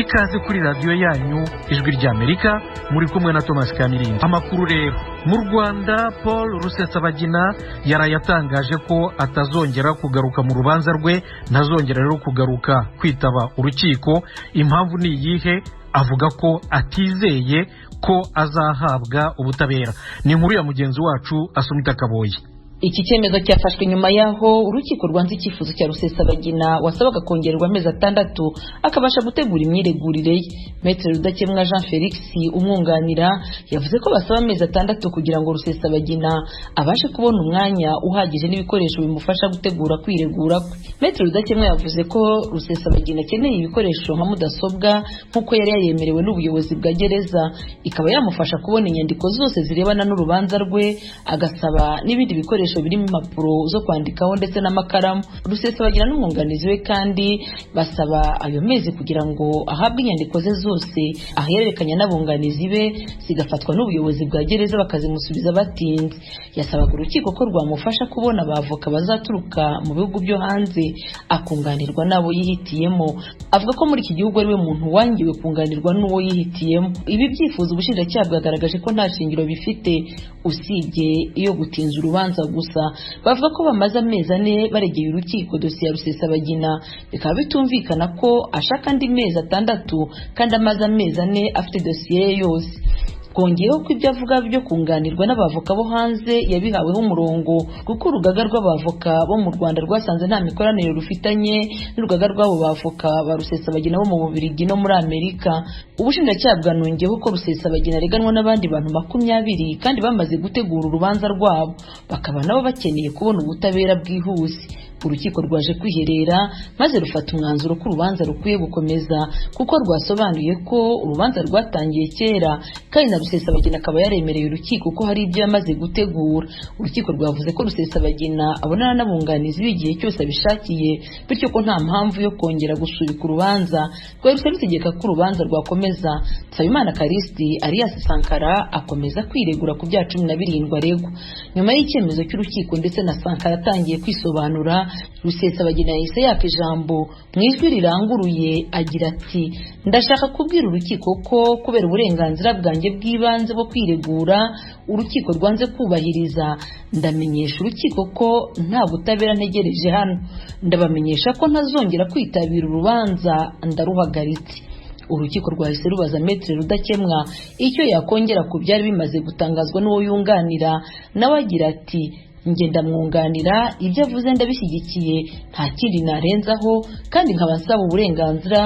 Ikaze kuri radiyo yanyu Ijwi ry'Amerika, muri kumwe na Thomas Kamirindi. Amakuru rero mu Rwanda, Paul Rusesabagina yaraye atangaje ko atazongera kugaruka mu rubanza rwe, ntazongera rero kugaruka kwitaba urukiko. Impamvu ni iyihe? Avuga ko atizeye ko azahabwa ubutabera. Ni inkuru ya mugenzi wacu Asumita Kaboyi. Iki cyemezo cyafashwe nyuma y'aho urukiko rwanze icyifuzo cya Rusesabagina wasabaga kongererwa amezi 6 akabasha gutegura imyiregurire ye. Maître Rudakemwa Jean Felix umwunganira yavuze ko basaba amezi 6 kugira ngo Rusesabagina abashe kubona umwanya uhagije n'ibikoresho bimufasha gutegura kwiregura kwe. Maître Rudakemwa yavuze ko Rusesabagina akeneye ibikoresho nka mudasobwa nk'uko yari yayemerewe n'ubuyobozi bwa gereza, ikaba yamufasha kubona inyandiko zose zirebana n'urubanza rwe, agasaba n'ibindi bikoresho birimo impapuro zo kwandikaho ndetse n'amakaramu. Rusesabagina n'umwunganizi we kandi basaba ayo mezi kugira ngo ahabwe inyandiko ze zose ahererekanya n'abunganizi be, zigafatwa n'ubuyobozi bwa gereza bakazimusubiza batinze. Yasabaga urukiko ko rwamufasha kubona abavoka bazaturuka mu bihugu byo hanze akunganirwa n'abo yihitiyemo. Avuga ko muri iki gihugu ari we muntu wangiwe kunganirwa n'uwo yihitiyemo. Ibi byifuzo ubushinjacyaha bwagaragaje ko nta shingiro bifite usibye iyo gutinza urubanza gusa. Bavuga ko bamaze amezi 4 baregeye urukiko dosiye ya Rusesabagina, bikaba bitumvikana ko ashaka andi mezi 6 kandi amaze amezi 4 afite dosiye ye yose. Kongeyeho ko ibyo avuga byo kunganirwa n'abavoka bo hanze yabihaweho umurongo, kuko urugaga rw'abavoka bo mu Rwanda rwasanze nta mikoranire rufitanye n'urugaga rw'abo bavoka ba Rusesabagina bo mu Bubiligi no muri Amerika. Ubushinjacyaha bwanongeyeho ko Rusesabagina areganwa n'abandi bantu 20 kandi bamaze gutegura urubanza rwabo, bakaba nabo bakeneye kubona ubutabera bwihuse. Urukiko rwaje kwiherera maze rufata umwanzuro ko urubanza rukwiye gukomeza, kuko rwasobanuye ko urubanza rwatangiye kera kandi na Rusesabagina akaba yaremereye urukiko ko hari ibyo yamaze gutegura. Urukiko rwavuze ko Rusesabagina abonana n'abunganizi b'igihe cyose abishakiye, bityo ko nta mpamvu yo kongera gusubika urubanza. Rwahise rutegeka ko urubanza rwakomeza. Nsabimana Callixte alias Sankara akomeza kwiregura ku byaha 17 aregwa. Nyuma y'icyemezo cy'urukiko ndetse na Sankara atangiye kwisobanura, Rusesabagina yahise yaka ijambo mu ijwi riranguruye agira ati: "Ndashaka kubwira urukiko ko kubera uburenganzira bwanjye bw'ibanze bwo kwiregura urukiko rwanze kubahiriza. Ndamenyesha urukiko ko nta butabera ntegereje hano. Ndabamenyesha ko ntazongera kwitabira urubanza, ndaruhagaritse." Urukiko rwahise rubaza Maître Rudakemwa icyo yakongera ku byari bimaze gutangazwa n'uwo yunganira, nawe agira ati: "Njye ndamwunganira, ibyo avuze ndabishyigikiye, nta kindi narenzaho, kandi nkaba nsaba uburenganzira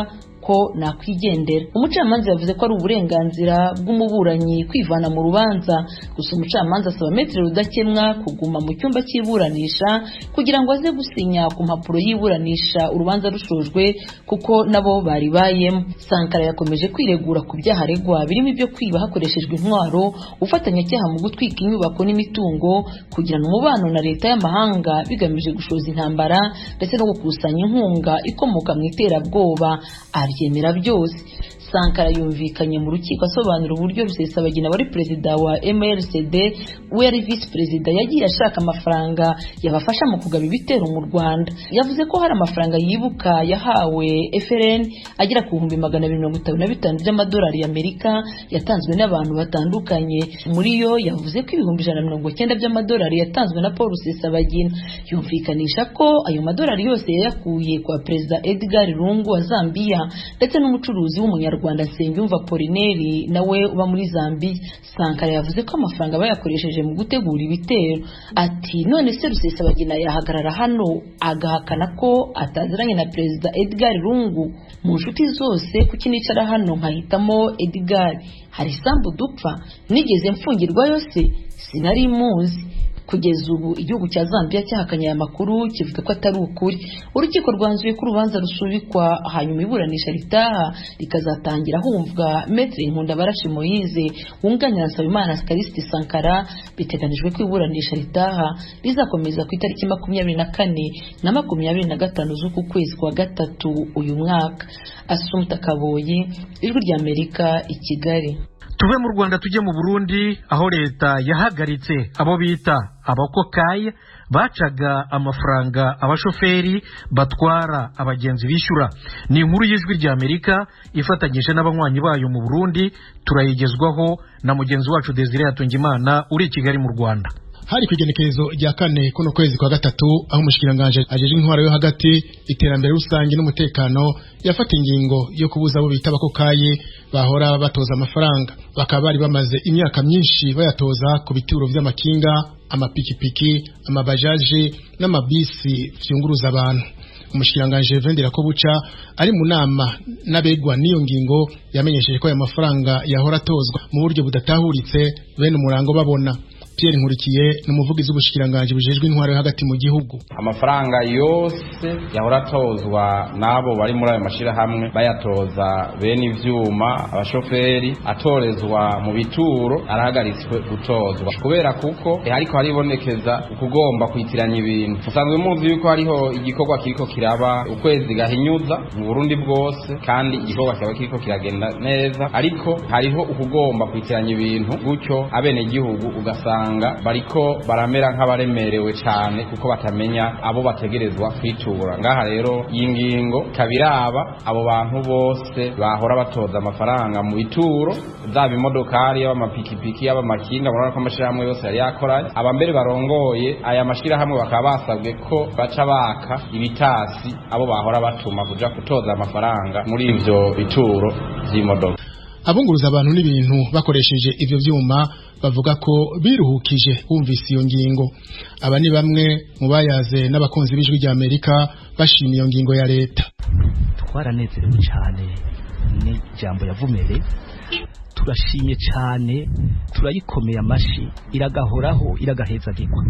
ko nakwigendera." Umucamanza yavuze ko ari uburenganzira bw'umuburanyi kwivana mu rubanza, gusa umucamanza asaba Maître Rudakemwa kuguma mu cyumba cy'iburanisha kugira ngo aze gusinya ku mpapuro y'iburanisha urubanza rushojwe, kuko nabo bari bayemo. Sankara yakomeje kwiregura ku byaha aregwa birimo ibyo kwiba hakoreshejwe intwaro, ubufatanyacyaha mu gutwika inyubako n'imitungo, kugirana umubano na leta y'amahanga bigamije gushoza intambara, ndetse no gukusanya inkunga ikomoka mu iterabwoba. Abyemera byose. Sankara yumvikanye mu rukiko asobanura uburyo Rusesabagina wari perezida wa MRCD, we yari visi perezida, yagiye ashaka amafaranga yabafasha mu kugaba ibitero mu Rwanda. Yavuze ko hari amafaranga yibuka yahawe FRN agera ku 255,000 by'amadolari y'Amerika yatanzwe n'abantu batandukanye. Muri yo yavuze ko 190,000 by'amadolari yatanzwe na Paul Rusesabagina. Yumvikanisha ko ayo madolari yose yayakuye kwa Perezida Edgar Lungu wa Zambia ndetse n'umucuruzi w'umunyarwanda Nsengiyumva Polineri nawe uba muri Zambia. Sankara yavuze ko amafaranga bayakoresheje mu gutegura ibitero. Ati: "None se Rusesabagina yahagarara hano agahakana ko ataziranye na Perezida Edgar Lungu? Mu nshuti zose kuki nicara hano nkahitamo Edgar? Hari isambu dupfa? Nigeze mfungirwa yose? Sinari muzi." Kugeza ubu igihugu cya Zambia cyahakanye aya makuru, kivuga ko atari ukuri. Urukiko rwanzuye ko urubanza rusubikwa, hanyuma iburanisha ritaha rikazatangira humvwa Maître Nkundabarashi Moise wunganira Nsabimana Callixte Sankara. Biteganijwe ko iburanisha ritaha rizakomeza ku itariki 24 na 25 z'uku kwezi kwa gatatu uyu mwaka. Asumta Kaboyi, Ijwi ry'Amerika, i Kigali. Tuve mu Rwanda tujye mu Burundi, aho leta yahagaritse abo bita abakokayi Bacaga amafaranga abashoferi batwara abagenzi bishyura. Ni inkuru y'Ijwi rya Amerika ifatanyije n'abanywanyi bayo mu Burundi, turayigezwaho na mugenzi wacu Desire Hatungimana uri i Kigali mu Rwanda. Hari ku igenekerezo rya 4 kuno kwezi kwa 3, aho umushikiranganje ajejwe intwaro yo hagati, iterambere rusange n'umutekano yafata ingingo yo kubuza abo bita abakokayi bahora batoza amafaranga, bakaba bari bamaze imyaka myinshi bayatoza ku bituro vy'amakinga, amapikipiki, amabajaje n'amabisi vyunguruza abantu. Umushikiranganje Ndirakobuca ari mu nama n'abegwa n'iyo ngingo yamenyesheje ko aya mafaranga yahora atozwa mu buryo budatahuritse bene umurango babona. Pierre Nkurikiye ni umuvugizi w'ubushikiranganje bujejwe intwaro yo hagati mu gihugu. Amafaranga yose yahora atozwa n'abo bari muri ayo mashirahamwe, bayatoza bene ivyuma, abashoferi, atorezwa mu bituro, arahagaritswe gutozwa kubera kuko hariko haribonekeza ukugomba kwitiranya ibintu. Musanzwe muzi yuko hariho igikorwa kiriko kiraba ukwezi gahinyuza mu Burundi bwose, kandi igikorwa kiba kiriko kiragenda neza, ariko hariho ukugomba kwitiranya ibintu gutyo abenegihugu ugasanga bariko baramera nk'abaremerewe cyane kuko batamenya abo bategerezwa kwitura. Ngaha rero iyi ngingo ikaba abo bantu bose bahora batoza amafaranga mu bituro, zaba imodokari, yaba amapikipiki, yaba amakinga, murabona ko amashirahamwe yose yari yakoranye. Aba mbere barongoye aya mashirahamwe bakaba basabwe ko baca baka ibitasi abo bahora batuma kuja gutoza amafaranga muri ivyo bituro vy'imodoka. Abunguruza abantu n'ibintu bakoresheje ivyo vyuma bavuga ko biruhukije bumvise iyo ngingo. Aba ni bamwe mu bayaze n'abakunzi b'Ijwi rya Amerika bashimiye iyo ngingo ya leta. Twaranezerewe cyane n'ijambo yavumere, turashimye cyane, turayikomeye amashi, iragahoraho, iragahezagirwa.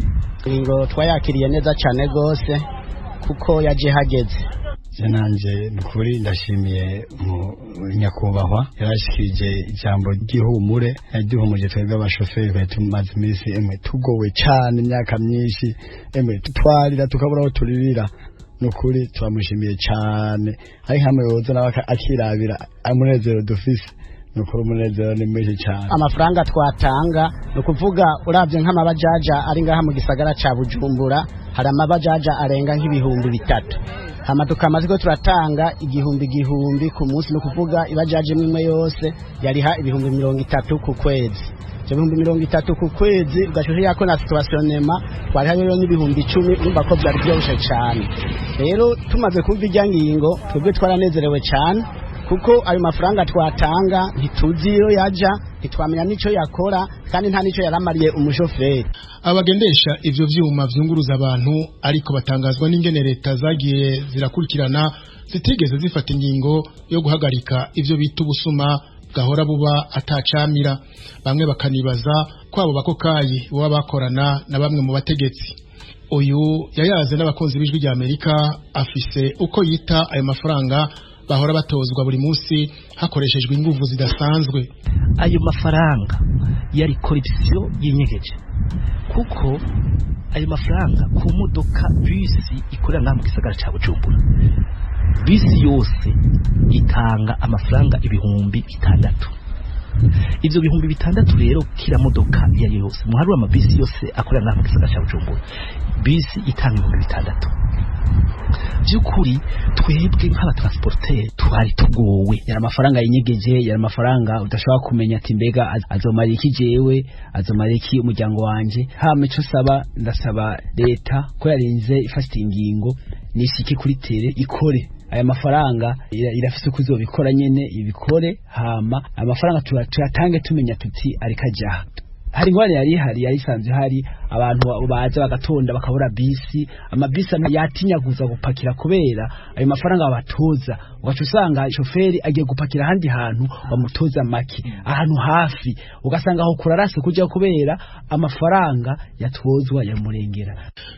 Ingingo twayakiriye neza cyane rwose kuko yaje hageze. Nanje nukuri ndashimiye nyakubahwa yarashikirije ijambo ry'ihumure, yaduhumuje twebwe abashoferi twari tumaze iminsi emwe tugowe cyane, imyaka myinshi emwe twarira tukabura aho turirira. Nukuri turamushimiye cyane, ari nka muyobozi nawe akirabira umunezero dufise, nukuri umunezero ni mwinshi cyane. Amafaranga twatanga, ni ukuvuga uravye nk'amabajaja ari ngaha mu gisagara ca Bujumbura, hari amabajaja arenga nk'3000. Hama tukamaze ko turatanga 1000 ku munsi, ni ukuvuga ibajaje imwe yose yariha 30,000 ku kwezi. Ivyo 30,000 ku kwezi ugaca yako na situationema twariha rero n'10,000, urumva ko vyari vyoroshe cane. Rero tumaze kumva irya ngingo twebwe twaranezerewe cane, kuko ayo mafaranga twatanga ntituzi iyo yaja, ntitwamenya nico yakora, kandi nta nico yaramariye umushoferi. Abagendesha ivyo vyuma vyunguruza abantu ariko batangazwa n'ingene leta zagiye zirakurikirana zitigeze zifata ingingo yo guhagarika ivyo bita ubusuma gahora buba atacamira. Bamwe bakanibaza ko abo bakokayi baba bakorana na bamwe mu bategetsi. Uyu yayaze n'abakunzi b'Ijwi rya Amerika afise uko yita ayo mafaranga bahora batozwa buri munsi hakoreshejwe inguvu zidasanzwe. Ayo mafaranga yari corruption yinyegeje, kuko ayo mafaranga ku modoka bisi ikorera ngaha mu gisagara ca Bujumbura, bisi yose itanga amafaranga 6,000. Ivyo 6,000 rero kila modoka iyo ari yose, muharura amabisi yose akorera ngaha mu gisagara ca Bujumbura, bisi itanga 6,000. Byukuri twebwe nk'abatransporteur twari tugowe. Yari amafaranga yinyegeje, yari amafaranga udashobora kumenya ati mbega azomara iki jewe, azomara iki umuryango wanje. Hama ico saba, ndasaba leta ko yarinze ifata ingingo nishike kuri tere ikore aya mafaranga, irafise uko izobikora nyene ibikore. Hama amafaranga tuyatange tumenya tuti ariko ajaha. Hari ingorane yari ihari, yari isanzwe hari abantu baza bagatonda bakabura bisi, amabisi amwe yatinya kuza gupakira kubera ayo mafaranga babatoza, ugaca usanga shoferi agiye gupakira ahandi hantu bamutoza make, ahantu hafi, ugasanga aho kurarase kuja kubera amafaranga yatozwa yamurengera.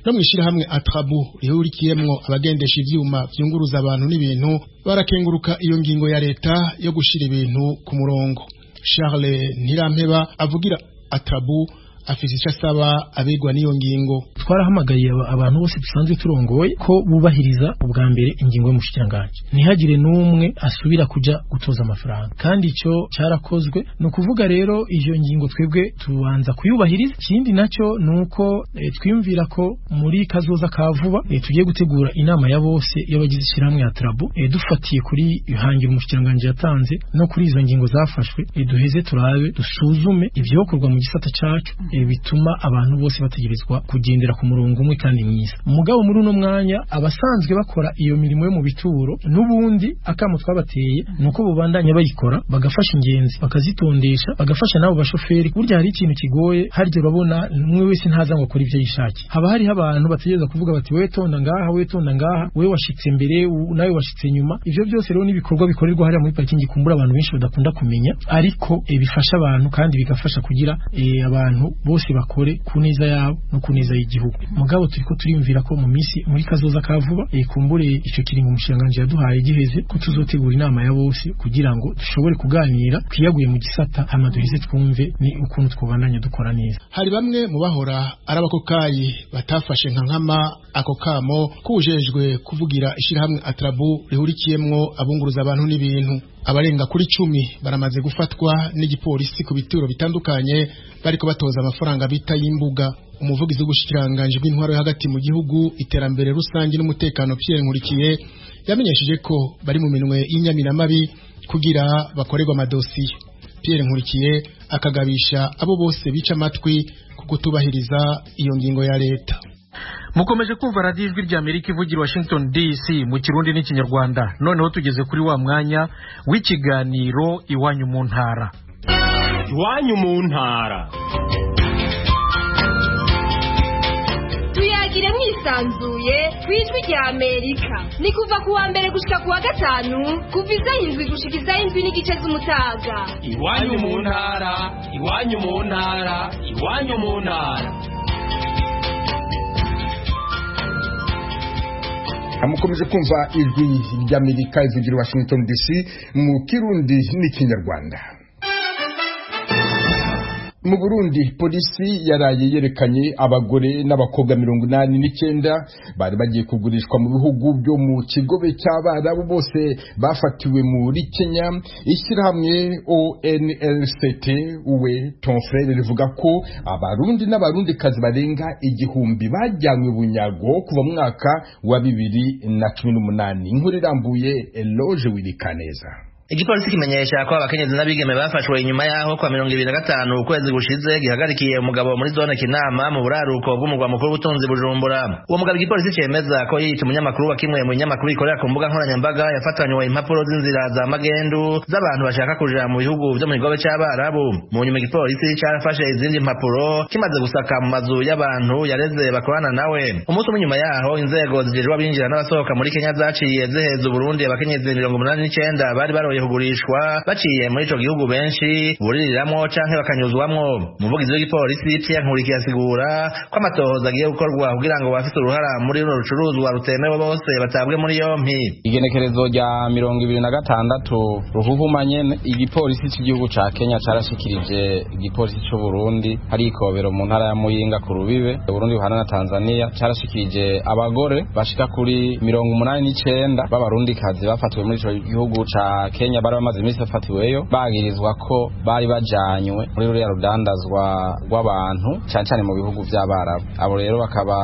No mwishirahamwe Atrabu rihurikiyemwo abagendesha ivyuma vyunguruza abantu n'ibintu barakenguruka iyo ngingo ya leta yo gushira ibintu ku murongo. Charles Ntirampeba avugira Atrabu Afise icyo asaba abigwa n'iyo ngingo. Twarahamagaye abantu bose dusanzwe turongoye ko bubahiriza ubwa mbere ingingo y'umushikiranganji, ntihagire n'umwe asubira kuja gutoza amafaranga, kandi ico cyarakozwe. Ni ukuvuga rero iyo ngingo twebwe tubanza kuyubahiriza. Ikindi nacyo ni uko twiyumvira ko muri kazoza ka vuba tugiye gutegura inama ya bose y'abagize ishyirahamwe ya Trabu, dufatiye kuri ihangiro umushikiranganji yatanze no kuri izo ngingo zafashwe, duheze turabe dusuzume ivyokorwa mu gisata cacu bituma abantu bose bategerezwa kugendera ku murongo umwe kandi mwiza. Mugabo muri uno mwanya abasanzwe bakora iyo mirimo yo mu bituro n'ubundi akamo twabateye nuko bubandanya bayikora, bagafasha ingenzi, bakazitondesha, bagafasha nabo bashoferi. Burya hari ikintu kigoye harya, urabona umwe wese ntaza ngo akore ibyo yishakiye, haba hariho abantu bategereza kuvuga bati wewe tonda ngaha, wewe tonda ngaha, wewe washitse mbere, nawe washitse nyuma. Ivyo byose rero n'ibikorwa bikorerwa hariya muri parkingi kumbura abantu benshi badakunda kumenya, ariko bifasha abantu kandi bigafasha kugira abantu bose bakore ku neza yabo no ku neza y'igihugu. Mugabo turiko turiyumvira ko mu misi muri kazoza ka vuba, kumbure ico kiringo umushikiranganji yaduhaye giheze, ko tuzotegura inama ya bose kugira ngo dushobore kuganira twiyaguye mu gisata, hama duheze twumve ni ukuntu twobandanya dukora neza. Hari bamwe mu bahora ari abakokayi batafashe nka nkama ako kamo kujejwe kuvugira ishirahamwe Atrabu rihurikiyemwo abunguruza abantu n'ibintu. Abarenga kuri 10 baramaze gufatwa n'igipolisi ku bituro bitandukanye bariko batoza amafaranga bita y'imbuga. Umuvugizi w'ubushikiranganje bw'intwaro yo hagati mu gihugu, iterambere rusange n'umutekano, Pierre Nkurikiye, yamenyesheje ko bari mu minwe y'inyamiramabi kugira bakorerwa amadosiye. Pierre Nkurikiye akagabisha abo bose bica amatwi ku kutubahiriza iyo ngingo ya leta. Mukomeje kumva radiyo Ijwi rya Amerika ivugira Washington DC mu Kirundi n'Ikinyarwanda. Noneho tugeze kuri wa mwanya w'ikiganiro Iwanyu mu Ntara. Iwanyu mu Ntara. Tuyagire mwisanzuye ku Ijwi rya Amerika. Ni kuva ku wa mbere gushika ku wa gatanu, kuva izaho 7 gushika izaho 7:30 z'umutaga. Iwanyu mu ntara, iwanyu mu ntara, iwanyu mu ntara. Mukomeje kumva Ijwi ry'Amerika ivugira Washington DC mu Kirundi n'Ikinyarwanda. Mu Burundi polisi yaraye yerekanye abagore n'abakobwa 89 bari bagiye kugurishwa mu bihugu byo mu kigobe cy'Abarabu, bose bafatiwe muri Kenya. Ishyirahamwe ONLCT uwe ton frere rivuga ko abarundi n'abarundikazi barenga 1000 bajyanywe bunyago kuva mu mwaka wa 2018. Inkuru irambuye Eloge Wirikaneza. Igipolisi kimenyesha ko abakenyezi n'abigeme bafashwe inyuma yaho kwa 25 ukwezi gushize gihagarikiye umugabo muri zone Kinama mu buraruko bw'umurwa mukuru w'ubutunzi Bujumbura. Uwo mugabo igipolisi cemeza ko yiyita umunyamakuru wa kimwe mu binyamakuru ikorera ku mbuga nkoranyambaga, yafatanywe impapuro z'inzira za magendu z'abantu bashaka kuja mu bihugu vyo mu kigobe c'Abarabu. Mu nyuma igipolisi carafashe izindi mpapuro kimaze gusaka mu mazu y'abantu yareze bakorana nawe. Umunsi umwe nyuma yaho inzego zijejwe abinjira n'abasohoka muri Kenya zaciye ziheza Uburundi abakenyezi 89 bari baroye kugurishwa baciye muri ico gihugu, benshi buririramwo canke bakanyuzwamwo. Umuvugizi w'igipolisi Pierre Nkurikiye asigura ko amatohoza agiye gukorwa kugira ngo bafise uruhara muri runo rucuruzwa rutemewe bose batabwe muri yompi. Igenekerezo rya 26 ruhuhuma nyene, igipolisi c'igihugu ca Kenya carashikirije igipolisi c'u Burundi hari ikobero mu ntara ya Muyinga ku rubibe Burundi buhana na Tanzania, carashikirije abagore bashika kuri 89 b'abarundikazi bafatiwe muri ico gihugu ca Kenya, bari bamaze iminsi bafatiweyo bagirizwa ko bari bajanywe muri ruriya rudandazwa rw'abantu cane cane mu bihugu vy'Abarabu. Abo rero bakaba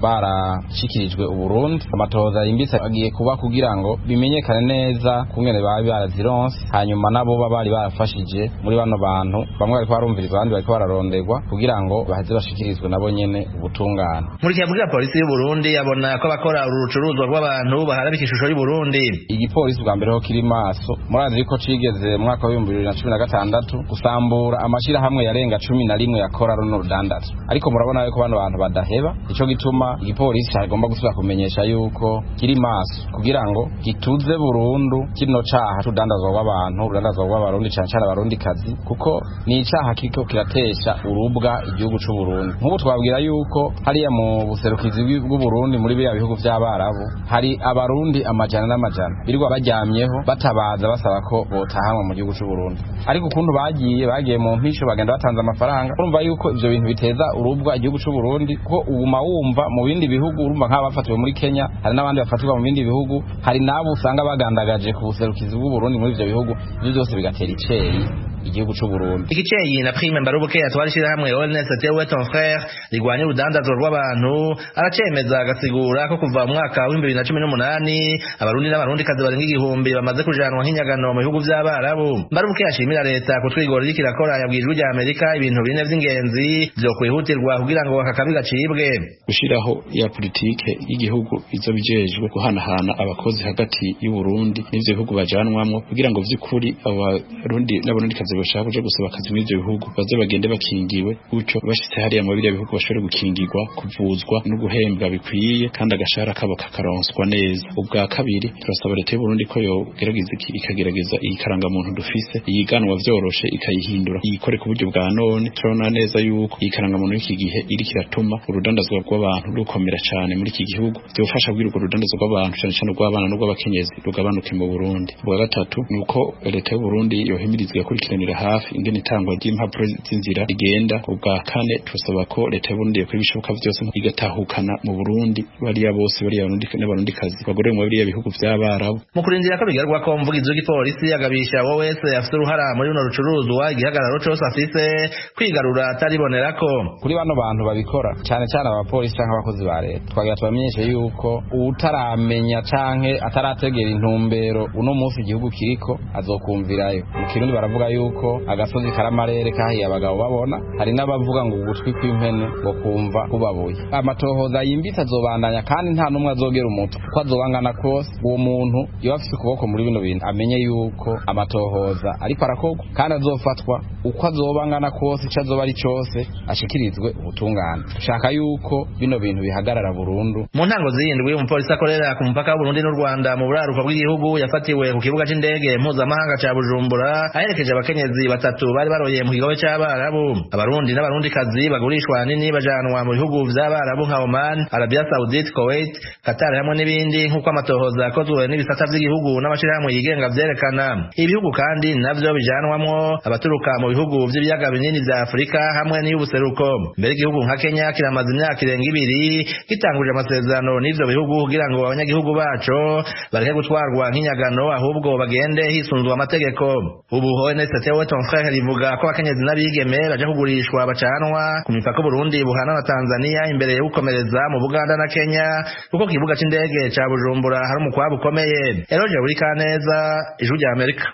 barashikirijwe Uburundi. Amatohoza yimbitse agiye kuba kugira ngo bimenyekane neza kungene bari barazironse, hanyuma nabo bari barafashije muri bano bantu, bamwe bariko barumvirizwa abandi bariko bararonderwa kugira ngo baheze bashikirizwe nabo nyene ubutungane. Nkurikiye avugira polisi y'u Burundi abona ko abakora uru rucuruzwa rw'abantu baharabika ishusho y'u Burundi. Igipolisi bwa mbere ho kiri maso, murazi ko cigeze mu mwaka wa 2016 gusambura amashirahamwe yarenga 11 yakora runo rudandazwa, ariko murabona yuko bano bantu badaheba, ico gituma gituma igipolisi cyagomba gusubira kumenyesha yuko kiri maso kugira ngo gituze burundu kino caha c'urudandazwa rw'abantu, urudandazwa rw'abarundi cane cane abarundikazi, kuko ni icaha kiriko kiratesha urubwa igihugu c'u Burundi. Nk'ubu twabwira yuko hariya mu buserukizi bw'u Burundi muri biriya bihugu vy'abarabu hari abarundi amajana n'amajana birirwa baryamyeho batabaza basaba ko botahanwa mu gihugu c'u Burundi, ariko ukuntu bagiye mu mpisho bagenda batanze amafaranga. Urumva yuko ivyo bintu biteza urubwa igihugu c'u Burundi, kuko uguma wumva mu bindi bihugu, urumva nk'abafatiwe muri Kenya, hari n'abandi bafatirwa mu bindi bihugu, hari n'abo usanga bagandagaje ku buserukizi bw'u Burundi muri ivyo bihugu. Ivyo byose bigatera iceyi igihugu c'u Burundi. Igiceyi na Prime Mbarubuke atwara ishirahamwe ONST we ton frère rigwanya urudandazwa rw'abantu aracemeza agasigura ko kuva mu mwaka wa 2018 abarundi n'abarundikazi barenga 1000 bamaze kujanwa nk'inyagano mu bihugu vy'abarabu. Mbarubuke ashimira leta kutwigora iriko irakora, yabwiye Ijwi rya Amerika ibintu bine vy'ingenzi vyo kwihutirwa kugira ngo aka kabi gacibwe. Gushiraho ya politike y'igihugu izobijejwe guhanahana abakozi hagati y'u Burundi n'ivyo bihugu bajanwamwo, kugira ngo vy'ukuri abarundi n'abarundikazi bashaka kuja gusaba akazi muri ivyo bihugu baze bagende bakingiwe, gutyo bashitse hariya mu biriya bihugu bashobore gukingirwa, kuvuzwa no guhembwa bikwiye, kandi agashahara kabo kakaronswa neza. Ubwa kabiri, turasaba leta y'u Burundi ko yogerageza ikagerageza iyi karangamuntu dufise iyiganwa vyoroshe ikayihindura iyikore ku buryo bwa none. Turabona neza yuko iyi karangamuntu y'iki gihe iriko iratuma urudandazwa rw'abantu rukomera cane muri iki gihugu, vyofasha kugira urwo rudandazwa rw'abantu cane cane urw'abana n'urw'abakenyezi rugabanuke mu Burundi. Ubwa gatatu ni uko leta y'u Burundi yohimirizwa igakurikiranira hafi ingene itangwa ry'impapuro z'inzira rigenda. Ubwa kane, turasaba ko leta y'u Burundi yokora ibishoboka vyose igatahukana mu Burundi bariya bose bariya barundi n'abarundikazi bagorewe mu biriya bihugu vy'abarabu. Mu kurindira ko bigarwa ko umuvugizi w'igipolisi agabisha abo wese afise uruhara muri runo rucuruzwa igihagararo cose afise kwigarura ataribonerako. Kuri bano bantu babikora cane cane abapolisi canke abakozi ba leta, twagira tubamenyeshe yuko uwutaramenya canke atarategera intumbero uno munsi igihugu kiriko azokumvirayo. Mu Kirundi baravuga yuko agasozi karamarere kahiye abagabo babona, hari n'abavuga ngo ugutwi kw'impene ngo kumva kubabuye. Amatohoza yimbitse azobandanya kandi nta n'umwe azogera umutwe uko azobangana kose. Uwo muntu iyo afise ukuboko muri bino bintu amenye yuko amatohoza ariko arakorwa kandi azofatwa uko azobangana kose, ico azoba ari cose ashikirizwe ubutungane. Dushaka yuko bino bintu bihagarara burundu. Mu ntango z'indwi umupolisi akorera ku mupaka w'Uburundi n'u Rwanda mu buraruko bw'igihugu yafatiwe ku kibuga c'indege mpuzamahanga ca Bujumbura aherekeje abakenyezi batatu bari baroye mu kigobe c'abarabu. Abarundi n'abarundikazi bagurishwa hanini bajanwa mu bihugu vy'abarabu nka Oman, Arabia Saudite, Kuwait, Qatar hamwe n'ibindi, nk'uko amatohoza akozwe n'ibisata vy'igihugu n'amashirahamwe yigenga vyerekana. Ibihugu kandi navyo bijanwamwo abaturuka mu bihugu vy'ibiyaga binini vya Afurika hamwe n'iy'ubuseruko. Mbere igihugu nka Kenya kiramaze imyaka irenga 2 gitanguje amasezerano n'ivyo bihugu kugira ngo abanyagihugu baco bareke gutwarwa nk'inyagano ahubwo bagende hisunzwe amategeko. Ubu ONST we ton frère rivuga ko abakenyezi n'abigeme baja kugurishwa bacanwa ku mipaka Burundi buhana na Tanzania imbere yo gukomereza mu Buganda na Kenya, kuko kibuga c'indege ca Bujumbura hari umukwabu ukomeye. Eroje Burikaneza, Ijwi rya Amerika.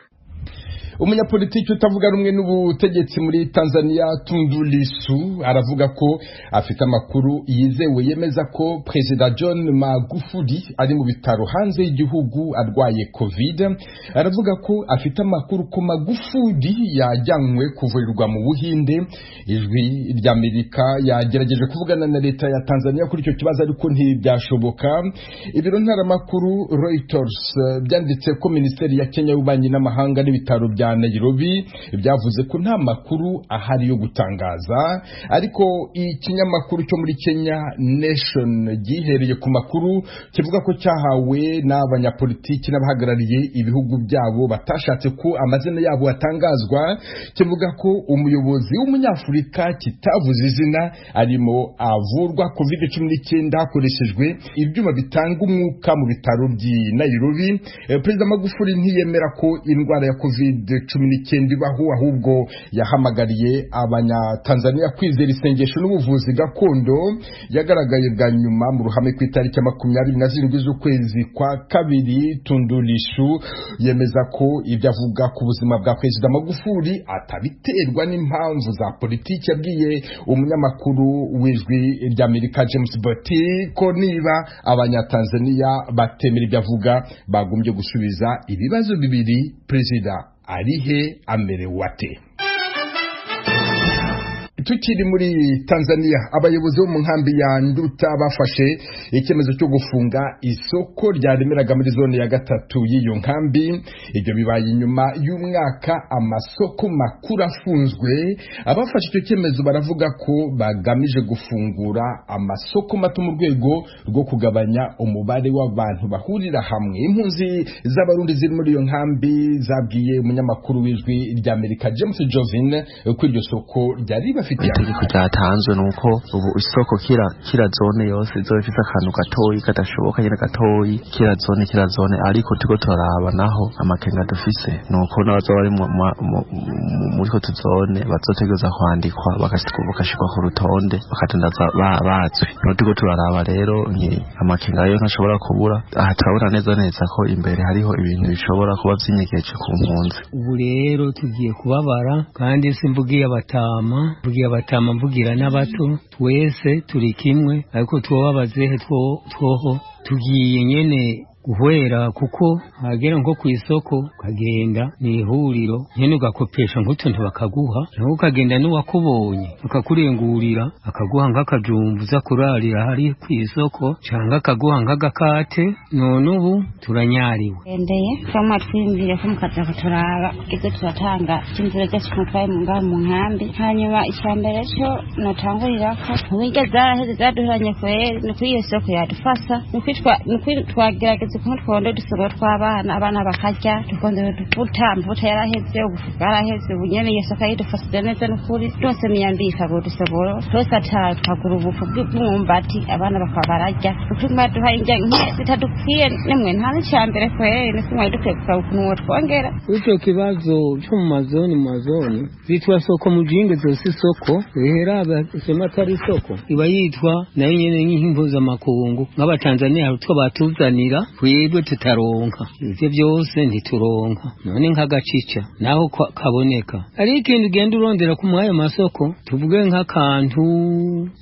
Umunyapolitiki utavuga rumwe n'ubutegetsi muri Tanzania Tundu Lissu aravuga ko afite amakuru yizewe yemeza ko Perezida John Magufuli ari mu bitaro hanze y'igihugu arwaye COVID. Aravuga ko afite amakuru ko Magufuli yajyanywe kuvurirwa mu Buhinde. Ijwi ry'Amerika yagerageje kuvugana na leta ya Tanzania kuri icyo kibazo ariko ntibyashoboka. Ibiro ntaramakuru Reuters byanditse ko Minisiteri ya Kenya y'ububanyi n'amahanga n'ibitaro bya Nairobi byavuze ko nta makuru ahari yo gutangaza, ariko ikinyamakuru cyo muri Kenya Nation gihereye ku makuru kivuga ko cyahawe n'abanyapolitiki n'abahagarariye ibihugu byabo batashatse ko amazina yabo atangazwa. Kivuga ko umuyobozi w'umunyafurika kitavuze izina arimo avurwa COVID-19 hakoreshejwe ibyuma bitanga umwuka mu bitaro by'i Nairobi. Perezida Magufuli ntiyemera ko indwara ya COVID-19 ibaho, ahubwo yahamagariye abanyatanzania kwizera isengesho n'ubuvuzi gakondo. Yagaragaye bwa nyuma mu ruhame ku itariki 27 z'ukwezi kwa kabiri. Tundu Lissu yemeza ko ibyo avuga ku buzima bwa Perezida Magufuli atabiterwa n'impamvu za politiki. Yabwiye umunyamakuru w'Ijwi ry'Amerika James Butty ko niba abanyatanzania batemera ibyo avuga bagombye gusubiza ibibazo bibiri: Perezida arihe, amerewe ate? Tukiri muri Tanzania, abayobozi bo mu nkambi ya Nduta bafashe icyemezo cyo gufunga isoko ryaremeraga muri zone ya 3 y'iyo nkambi. Ibyo bibaye inyuma y'umwaka amasoko makuru afunzwe. Abafashe icyo cyemezo baravuga ko bagamije gufungura amasoko mato mu rwego rwo kugabanya umubare w'abantu bahurira hamwe. Impunzi z'Abarundi ziri muri iyo nkambi zabwiye umunyamakuru w'Ijwi ry'Amerika James Jovin ko iryo soko ryari bafitiye. Itegeko ryatanzwe nuko ubu isoko kira zone yose izoba ifite akantu gatoyi kadashoboka nyine gatoyi, kira zone, ariko turiko turaraba naho amakenga dufise nuko n'abazoba bari muri ko tuzone bazotegereza kwandikwa bagashirwa ku rutonde bakadandaza bazwi. No turiko turaraba rero amakenga yo ntashobora kubura. Aha turabona neza neza ko imbere hariho ibintu bishobora kuba vyinyegeje ku mpunzi. Ubu rero tugiye kubabara, kandi simvugiye abatama, mvugiye abatama mvugira n'abato, twese turi kimwe, ariko twobabazehe twoho tugiye nyene guhwera, kuko hagera nko ku isoko ukagenda ni ihuriro nyene ugakopesha nk'utuntu bakaguha, nawe ukagenda n'uwakubonye akakurengurira akaguha nk'akajumbu uza kurarira hari ku isoko, canke akaguha nk'agakate. None ubu turanyariwe. Endeye twamwa twiyumvire ko mukaza kuturaba ibyo turatanga cy'imvura ryacu mutwaye mu ngaho mu nkambi. Hanyuma icya mbere cyo notangurirako ntibirya zaraheze zaduhuranye kweri, ni kuri iyo soko yadufasa, ni twagerageza ukuntu twonde dusogo tw'abana, abana bakarya, tukondera uduvuta, amavuta yaraheze, ubufu bwaraheze. Ubu nyene iyo soko yidufashije neza n'ukuri, twose miyambiri ikagura udusogoro twose atanu, tukagura ubufu bw'umwumbati, abana bakaba bararya. Ukuri mwaduhaye indya nke zitadukwiye nimwe nta n'icya mbere kweri, niko mwari dukwiye kuraba ukuntu mwotwongera. Ico kibazo cyo mu mazoni zitwa soko mujinge zose isoko rihera sema atari isoko iba yitwa nayo nyene nk'impuzamakungu, nk'abatanzania hari utwo batuzanira twebwe tutaronka, ivyo byose ntituronka. None nk'agacica naho kaboneka ari ikintu ugenda urondera ku mwayo masoko, tuvuge nk'akantu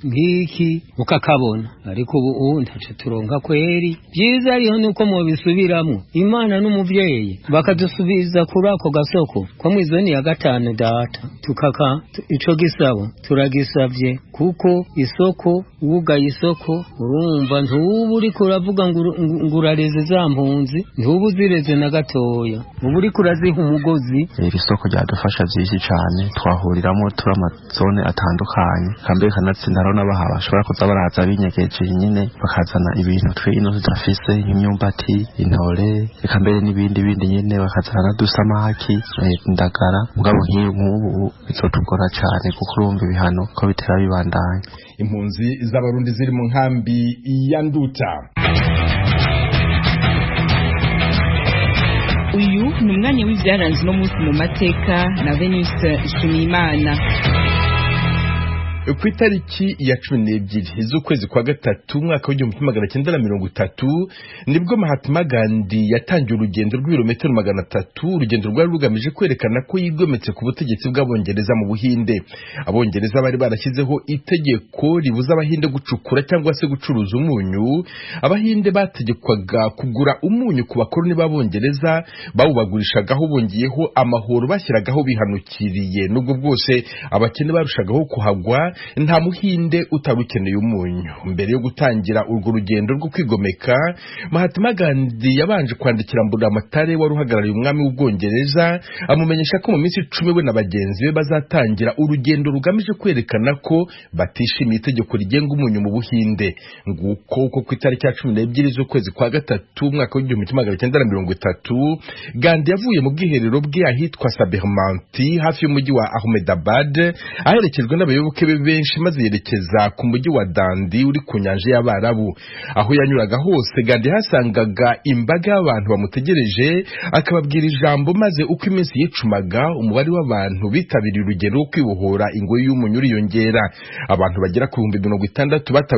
nk'iki ukakabona, ariko ubu ntaco turonka kweri. Vyiza ariho nuko mubisubiramwo, Imana n'umuvyeyi bakadusubiza kuri ako gasoko ko mw'izoni ya 5 data, tukaka ico gisabo turagisavye, kuko isoko wugaye isoko urumva ntubu uriko uravuga ngo urareze za mpunzi, ntubu uzireze na gatoya, ubu uriko uraziha umugozi. Iri soko ryadufasha vyinshi cane, twahuriramo turi amazone atandukanye, kambere kanatsinda hariho n'abaha bashobora kuza baraza binyegeje nyine bakazana ibintu twe ino tudafise, nk'imyumbati, intore, eka mbere n'ibindi bindi nyine, bakazana n'udusamaki, indagara. Mugabo nk'ubu bizotugora cane kuko urumva ibihano ko bitera bibandanya. Impunzi z'Abarundi ziri mu nkambi ya Nduta. Uyu ni umwanya w'ivyaranze uno munsi mu mateka na Venus Nshimiyimana. Ku itariki ya 12 z'ukwezi kwa 3 umwaka w'1930 nibwo Mahatma Gandhi yatangiye urugendo rw'ibirometero 300, urugendo rwari rugamije kwerekana ko yigometse ku butegetsi bw'Abongereza mu Buhinde. Abongereza bari barashyizeho itegeko ribuza Abahinde gucukura cyangwa se gucuruza umunyu. Abahinde bategekwaga kugura umunyu ku bakoloni b'Abongereza, bawubagurishagaho bongeyeho amahoro bashyiragaho bihanukiriye. Nubwo bwose abakene barushagaho kuhagwa, nta muhinde utarukeneye umunyu. Mbere yo gutangira urwo rugendo rwo kwigomeka, Mahatma Gandhi yabanje kwandikira Mburamatare wari uhagarariye umwami w'Ubwongereza, amumenyesha ko mu minsi 10 we na bagenzi be bazatangira urugendo rugamije kwerekana ko batishimiye itegeko rigenga umunyu mu Buhinde. Nguko uko ku itariki ya 12 z'ukwezi kwa 3 umwaka w'1930 Gandhi yavuye mu bwiherero bwe ahitwa Sabarmati hafi y'umujyi wa Ahmedabad, aherekejwe n'abayoboke be benshi, maze yerekeza ku mujyi wa Dandi uri ku nyanja y'Abarabu. Aho yanyuraga hose Gandhi hasangaga imbaga y'abantu bamutegereje, akababwira ijambo, maze uko iminsi yicumaga umubare w'abantu bitabiriye urugendo rwo kwibohora ingoyi y'umunyu uriyongera. Abantu bagera ku 60,000 batawe